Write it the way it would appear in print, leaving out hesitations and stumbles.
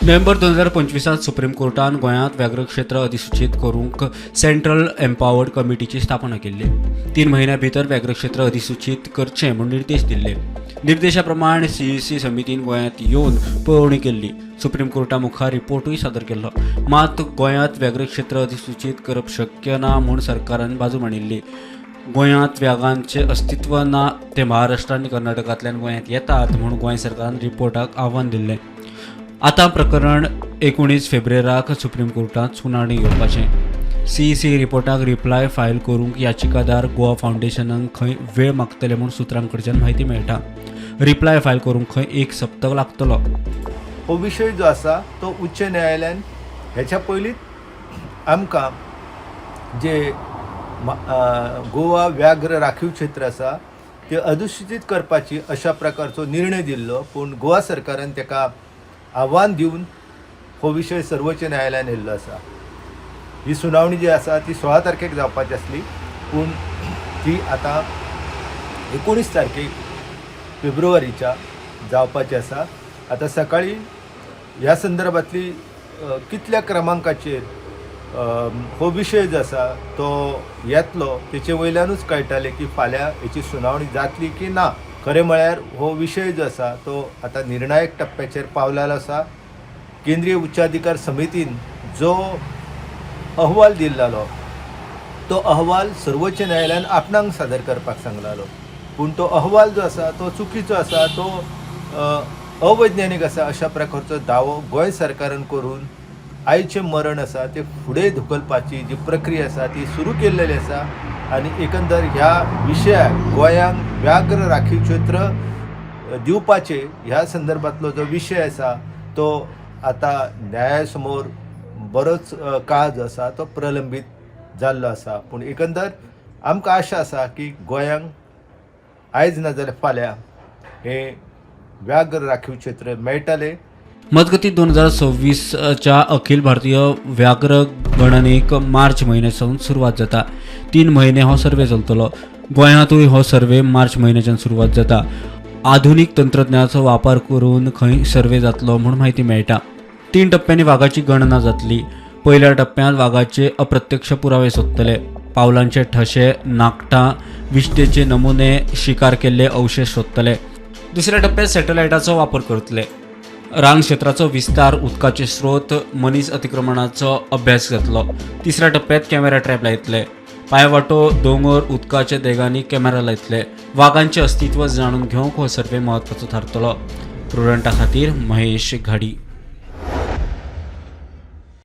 नोव्हेंबर 2025 supreme कोर्टान गोंयांत व्याघ्र क्षेत्र अधिसूचीत करूंक सेंट्रल एम्पावर्ड कमिटीची स्थापना केल्ली. 3 म्हयन्या भितर व्याघ्र क्षेत्र अधिसूचीत करचें म्हूण निर्देश दिल्ले. निर्देशा प्रमाण सीईसी समितीन गोंयांत येवन पळोवणी केल्ली. सुप्रीम कोर्टा मुखार रिपोर्टूय सादर केल्लो. मात गोंयांत व्याघ्र क्षेत्र अधिसूचीत करप शक्य ना म्हूण सरकारान बाजू मांडिल्ली. गोंयांत व्याघांचें अस्तित्व ना, ते महाराष्ट्र आनी कर्नाटकांतल्यान गोंयांत येतात म्हूण गोंय सरकारान रिपोर्टाक आव्हान दिल्लें. आतां प्रकरण 19 फेब्रेराक सुप्रीम कोर्टांत सुनावणी घेवपाचें. सीईसी रिपोर्टाक रिप्लाय फायल करूंक याचिकादार गोवा फावंडेशनाक खंय वेळ मागतले म्हूण सुत्रां कडच्यान म्हायती मेळटा. रिप्लाय फायल करूंक खंय एक सप्तक लागतलो. हो विशय जो आसा तो उच्च न्यायालयान हेच्या पयलींच आमकां जे गोवा व्याघ्र राखीव क्षेत्र आसा ते अधिसूचीत करपाची अशा प्रकारचो निर्णय दिल्लो, पूण गोवा सरकारान ताका आव्हान दिवन हो विशय सर्वोच्च न्यायालयान येयल्लो आसा. ही सुनावणी जी आसा ती 16 तारखेक जावपाची आसली, पूण ती आतां 19 तारखेक फेब्रुवारीच्या जावपाची आसा. आतां सकाळी ह्या संदर्भातली कितल्या क्रमांकाचेर हो विशय जो आसा तो येतलो तेचे वयल्यानूच कळटालें की फाल्यां हेची सुनावणी जातली की ना. खरें म्हळ्यार हो विशय जो आसा तो आतां निर्णायक टप्प्याचेर पावलेलो आसा. केंद्रीय उच्चाधिकार समितीन जो अहवाल दिल्लो तो अहवाल सर्वोच्च न्यायालयान आपणाक सादर करपाक सांगलालो, पूण तो अहवाल जो आसा तो चुकीचो आसा, तो अवैज्ञानीक आसा अशा प्रकारचो दावो गोंय सरकारान करून आयचें मरण आसा तें फुडें धुकलपाची जी प्रक्रिया आसा ती सुरू केल्लेली आसा. आनी एकंदर ह्या विशयाक गोंयांक व्याघ्र राखीव क्षेत्र दिवपाचे ह्या संदर्भातलो जो विशय आसा तो आतां न्याया समोर बरोच काळ जो आसा तो प्रलंबीत जाल्लो आसा. पूण एकंदर आमकां आशा आसा की गोंयांक आयज ना जाल्यार फाल्यां हें व्याघ्र राखीव क्षेत्र मेळटलें. मजगतीं, 2026च्या अखिल भारतीय व्याघ्र गणनेक मार्च म्हयन्या सावन सुरवात जाता. 3 म्हयने हो सर्वे चलतलो. गोंयांतूय हो सर्वे मार्च म्हयन्याच्यान सुरवात जाता. आधुनीक तंत्रज्ञानाचो वापर करून खंय सर्वे जातलो म्हूण म्हायती मेळटा. 3 टप्प्यांनी वागाची गणना जातली. पयल्या टप्प्यांत वागाचे अप्रत्यक्ष पुरावे सोदतले. पावलांचे ठशे, नाकटां, विष्ठेचे नमुने, शिकार केल्ले अवशेश सोदतले. दुसऱ्या टप्प्यात सॅटलायटाचो वापर करतले. रान क्षेत्राचो विस्तार, उदकाचे स्रोत, मनीस अतिक्रमणाचो अभ्यास जातलो. तिसऱ्या टप्प्यात कॅमेरा ट्रॅप लायतले. पांयवाटो, दोंगर, उदकाच्या देगांनी कॅमेरा लायतले. वागांचें अस्तित्व जाणून घेवंक हो सर्वे म्हत्वाचो थारतलो. प्रुडंटा खातीर महेश घाडी.